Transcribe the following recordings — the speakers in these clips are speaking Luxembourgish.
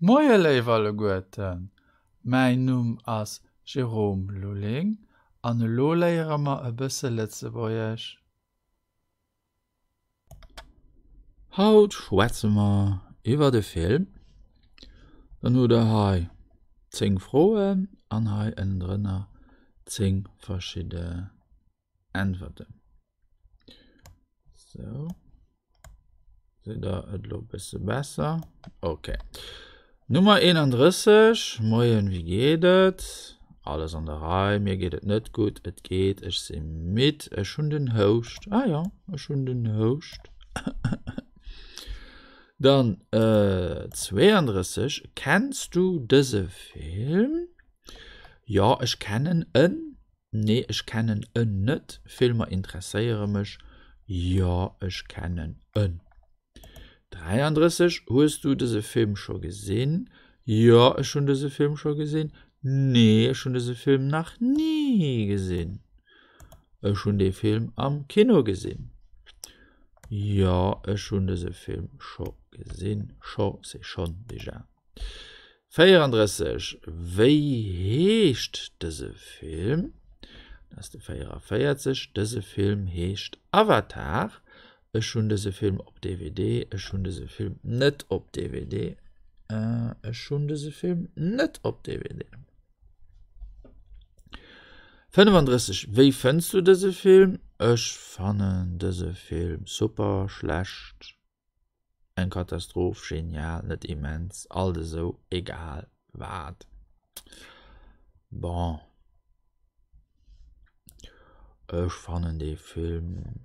Moie léif alleguerten, mäin Numm ass Jérôme Lulling an elo léiere mer e bësse Lëtzebuergesch. Haut schwätze mer iwwer e Film. Dann hutt der hei 10 Froen an hei ënnendrënner 10 verschidde Äntwerten. Sou. Seet der et lo bësse besser? Okay. Nummer 31. Moien, wéi geet et? Alles an der Rei, mir geet et net gutt, et geet, ech si midd, ech hunn den Houscht. Ah ja, ech hunn den Houscht. Dann äh, 32. Kenns du dëse Film? Jo, ech kennen en. Nee, ech kennen en net. Filmer interesséiere mech. Jo, ech kennen en. 33, Hues du dëse Film scho gesinn? Jo, ech hunn dëse Film scho gesinn. Nee, ech hunn dëse Film nach ni gesinn. Ech hunn dee Film am Kino gesinn. Jo, ech hunn dëse Film scho gesinn. Scho, c'est schonn, déjà. 34, Wéi heescht dëse Film? Dat ass de 44. Dëse Film heescht Avatar. Ech hunn dëse Film op DVD. Ech hunn dëse Film net op DVD. Ech hunn dëse Film net op DVD. 35, Wéi fënns du dëse Film? Ech fannen dëse Film super, schlecht. Eng Katastroph, genial, net immens, alt esou, egal wat. Bon, ech fannen dee Film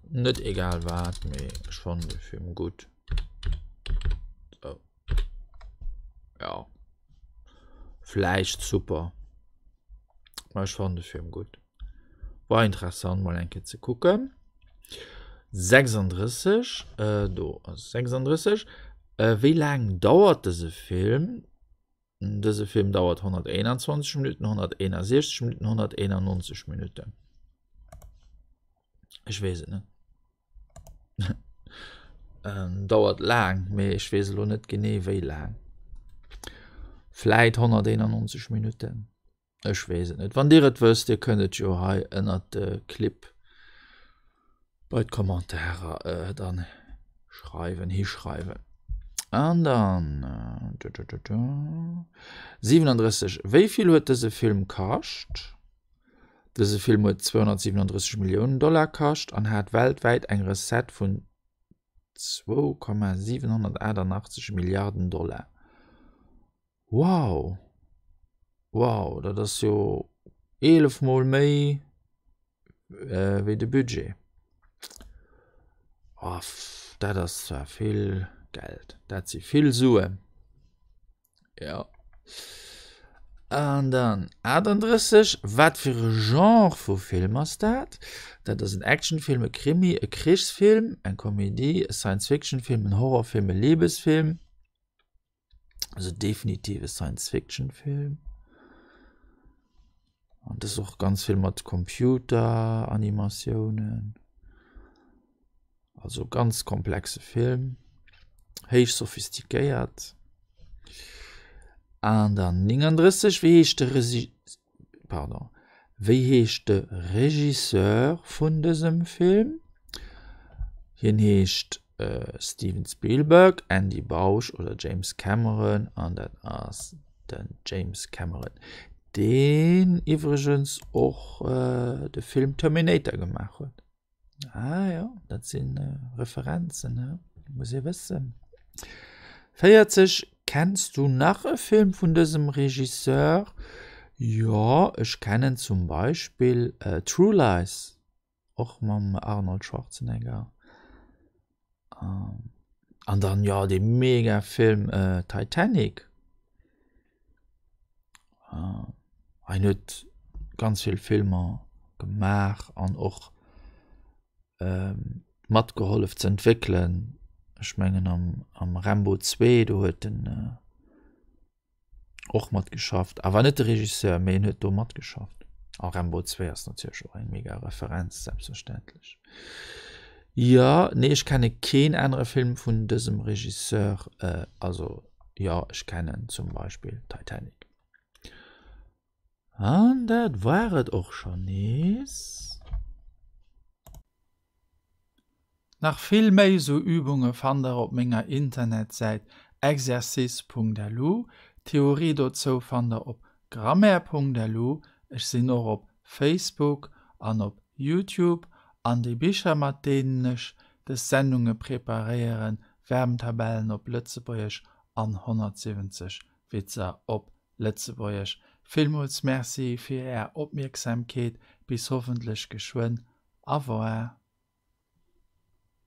net egal wat, mee ech fannen de Film gutt. Sou, jo, vläicht super, mä ech fannen de Film gutt. War interessant mol eng Kéier ze kucken. 36, do ass 36. Wéi laang dauert dëse Film? Dëse Film dauert 121 Minutten, 161 Minutten, 191 Minutten. Ech weess et net. Dauert laang, mee ech weess elo net genee wéi laang. Vläit 191 Minutten. Ech weess et net. Wann Dir et wësst, Dir kënnt et jo hei ënnert de Clip bei d'Kommentarer dann schreiwen, hischreiwen. An dann 37, Wéi vill huet dëse Film kascht? Dëse Film huet 237 Milliounen Dollar kascht an hat weltwäit eng Recette vun 2,788 Milliarden Dollar. Wow! Wow, dat ass jo 11 mol méi wéi de Budget. Oh, dat ass zwar vill Geld. Dat si vill Suen. Jo. An dann 38, Wat fir e Genre vu Film ass dat? Dat ass en Actionfilm, e Krimi, e Krichsfilm, eng Komedie, e Science-Fiction-Film, en Horrorfilm, e Libesfilm. Also definitiv e Science-Fiction-Film. An das och ganz vill mat Computeranimatiounen. Also ganz komplexe Film. Héich sophistiquéiert. An dann 39, wéi heescht de Resi pardon, wéi heescht de Regisseur vun dësem Film? Hien heescht Steven Spielberg, Andy Bausch oder James Cameron an dat ass den James Cameron, deen iwwregens och de Film Terminator gemaach huet. Ah jo, dat si Referenzen, he? Muss ee wëssen. 40, Kenns du nach e Film vun dësem Regisseur? Jo, ech kennen zum Beispill True Lies, och mam Arnold Schwarzenegger. An dann, jo, dee mega Film Titanic. Hien huet ganz vill Filmer gemaach an och matgehollef ze entwéckelen. Ech mengen am Rambo 2 do huet en och matgeschafft, awer net de Regisseur, mee en huet do matgeschafft. A Rambo 2 ass natierlech och eng mega Referenz, selbstverständlech. Jo, nee, ech kenne keen anere Film vun dësem Regisseur. Also jo, ech kennen zum Beispill Titanic. An dat war et och schonn nees. Nach vill méi sou Übunge fannt der op menger Internetsäit exercice.lu. D'Theorie dozou fannt der op grammaire.lu. Ech sinn och op Facebook an op Youtube. An déi Bicher mat deenen ech des Sendunge preparéieren, Verbntabellen op Lëtzebuergesch an 170 Witzer op Lëtzebuergesch. Villmools Merci fir är Opmierksamkeet, bis hoffentlech geschwënn. Au revoir.